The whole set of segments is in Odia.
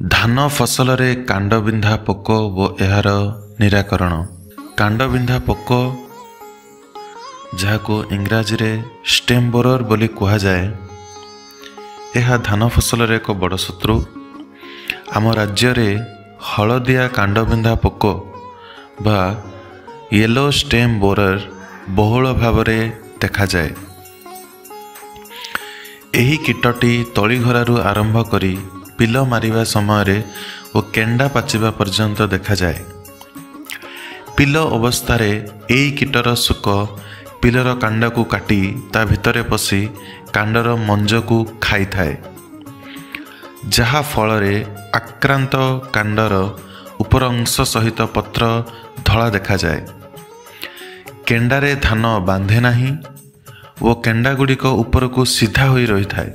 ଧାନ ଫସଲରେ କାଣ୍ଡବିନ୍ଧା ପୋକ ଓ ଏହାର ନିରାକରଣ। କାଣ୍ଡବିନ୍ଧା ପୋକ, ଯାହାକୁ ଇଂରାଜୀରେ ଷ୍ଟେମ୍ ବୋରର ବୋଲି କୁହାଯାଏ, ଏହା ଧାନ ଫସଲରେ ଏକ ବଡ଼ ଶତ୍ରୁ। ଆମ ରାଜ୍ୟରେ ହଳଦିଆ କାଣ୍ଡବିନ୍ଧା ପୋକ ବା ୟେଲୋ ଷ୍ଟେମ୍ ବୋରର ବହୁଳ ଭାବରେ ଦେଖାଯାଏ। ଏହି କୀଟଟି ତଳିଘରାରୁ ଆରମ୍ଭ କରି ପିଲ ମାରିବା ସମୟରେ ଓ କେଣ୍ଡା ପାଚିବା ପର୍ଯ୍ୟନ୍ତ ଦେଖାଯାଏ। ପିଲ ଅବସ୍ଥାରେ ଏହି କୀଟର ଶୁକ ପିଲର କାଣ୍ଡକୁ କାଟି ତା ଭିତରେ ପଶି କାଣ୍ଡର ମଞ୍ଜକୁ ଖାଇଥାଏ, ଯାହା ଫଳରେ ଆକ୍ରାନ୍ତ କାଣ୍ଡର ଉପର ଅଂଶ ସହିତ ପତ୍ର ଧଳା ଦେଖାଯାଏ। କେଣ୍ଡାରେ ଧାନ ବାନ୍ଧେ ନାହିଁ ଓ କେଣ୍ଡାଗୁଡ଼ିକ ଉପରକୁ ସିଧା ହୋଇ ରହିଥାଏ।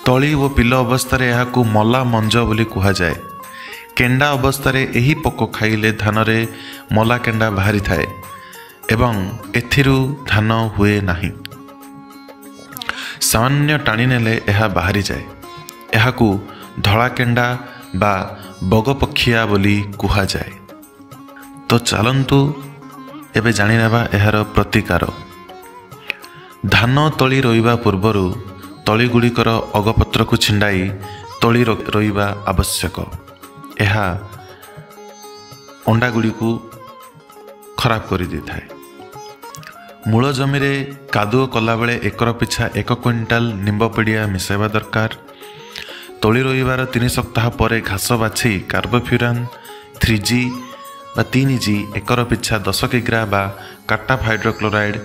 ତଳି ଓ ପିଲ ଅବସ୍ଥାରେ ଏହାକୁ ମଲା ମଞ୍ଜ ବୋଲି କୁହାଯାଏ। କେଣ୍ଡା ଅବସ୍ଥାରେ ଏହି ପୋକ ଖାଇଲେ ଧାନରେ ମଲା କେଣ୍ଡା ବାହାରିଥାଏ ଏବଂ ଏଥିରୁ ଧାନ ହୁଏ ନାହିଁ। ସାମାନ୍ୟ ଟାଣିନେଲେ ଏହା ବାହାରିଯାଏ। ଏହାକୁ ଧଳା କେଣ୍ଡା ବା ବଗପକ୍ଷିଆ ବୋଲି କୁହାଯାଏ। ତ ଚାଲନ୍ତୁ ଏବେ ଜାଣିନେବା ଏହାର ପ୍ରତିକାର। ଧାନ ତଳି ରୋଇବା ପୂର୍ବରୁ ତଳିଗୁଡ଼ିକର ଅଗପତ୍ରକୁ ଛିଣ୍ଡାଇ ତଳି ରୋଇବା ଆବଶ୍ୟକ। ଏହା ଅଣ୍ଡାଗୁଡ଼ିକୁ ଖରାପ କରିଦେଇଥାଏ। ମୂଳ ଜମିରେ କାଦୁଅ କଲାବେଳେ ଏକର ପିଛା 1 କୁଇଣ୍ଟାଲ ନିମ୍ବ ପିଡ଼ିଆ ମିଶାଇବା ଦରକାର। ତଳି ରୋଇବାର 3 ସପ୍ତାହ ପରେ ଘାସ ବାଛି କାର୍ବୋଫ୍ୟୁରାନ୍ 3G ବା 3G ଏକର ପିଛା 10 କିଗ୍ରା ବା କାଟାଫ୍ ହାଇଡ୍ରୋକ୍ଲୋରାଇଡ୍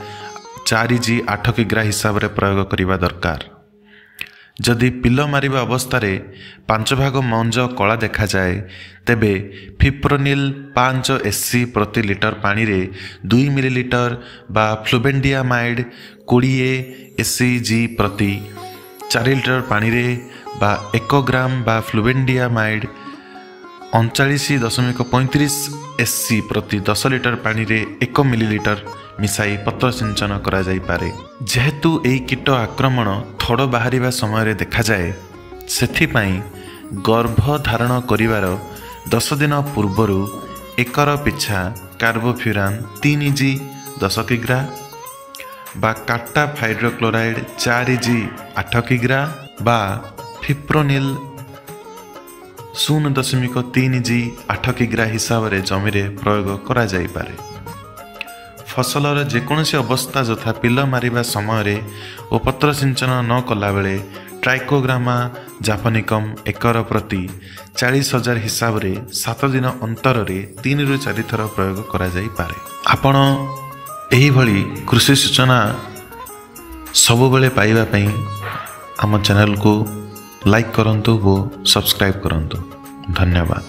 4G 8 କିଗ୍ରା ହିସାବରେ ପ୍ରୟୋଗ କରିବା ଦରକାର। ଯଦି ପିଲ ମାରିବା ଅବସ୍ଥାରେ 5 ଭାଗ ମଞ୍ଜ କଳା ଦେଖାଯାଏ, ତେବେ ଫିପ୍ରୋନିଲ୍ 5 ଏସ୍ ସି ପ୍ରତି ଲିଟର ପାଣିରେ 2 ମିଲିଲିଟର ବା ଫ୍ଲୁବେଣ୍ଡିଆମାଇଡ୍ 20 ଏସ୍ ସି ଜି ପ୍ରତି 4 ଲିଟର ପାଣିରେ ବା 1 ଗ୍ରାମ ବା ଫ୍ଲୁବେଣ୍ଡିଆମାଇଡ୍ 39.35 ଏସ୍ ସି ପ୍ରତି 10 ଲିଟର ପାଣିରେ 1 ମିଲିଲିଟର ମିଶାଇ ପତ୍ର ସିଞ୍ଚନ କରାଯାଇପାରେ। ଯେହେତୁ ଏହି କୀଟ ଆକ୍ରମଣ ଥୋଡ଼ ବାହାରିବା ସମୟରେ ଦେଖାଯାଏ, ସେଥିପାଇଁ ଗର୍ଭ ଧାରଣ କରିବାର 10 ଦିନ ପୂର୍ବରୁ ଏକର ପିଛା କାର୍ବୋଫ୍ୟୁରାନ୍ 3G 10 କିଗ୍ରା ବା କାଟାଫ୍ ହାଇଡ୍ରୋକ୍ଲୋରାଇଡ୍ 4G 8 କିଗ୍ରା ବା ଫିପ୍ରୋନିଲ୍ 0.3 ଜି 8 କିଗ୍ରା ହିସାବରେ ଜମିରେ ପ୍ରୟୋଗ କରାଯାଇପାରେ। ଫସଲର ଯେକୌଣସି ଅବସ୍ଥା, ଯଥା ପିଲ ମାରିବା ସମୟରେ ଓ ପତ୍ର ସିଞ୍ଚନ ନ କଲାବେଳେ ଟ୍ରାଇକୋଗ୍ରାମା ଜାପନିକମ୍ ଏକର ପ୍ରତି 40,000 ହିସାବରେ 7 ଦିନ ଅନ୍ତରରେ 3ରୁ 4 ଥର ପ୍ରୟୋଗ କରାଯାଇପାରେ। ଆପଣ ଏହିଭଳି କୃଷି ସୂଚନା ସବୁବେଳେ ପାଇବା ପାଇଁ ଆମ ଚ୍ୟାନେଲକୁ ଲାଇକ୍ କରନ୍ତୁ ଓ ସବସ୍କ୍ରାଇବ୍ କରନ୍ତୁ। ଧନ୍ୟବାଦ।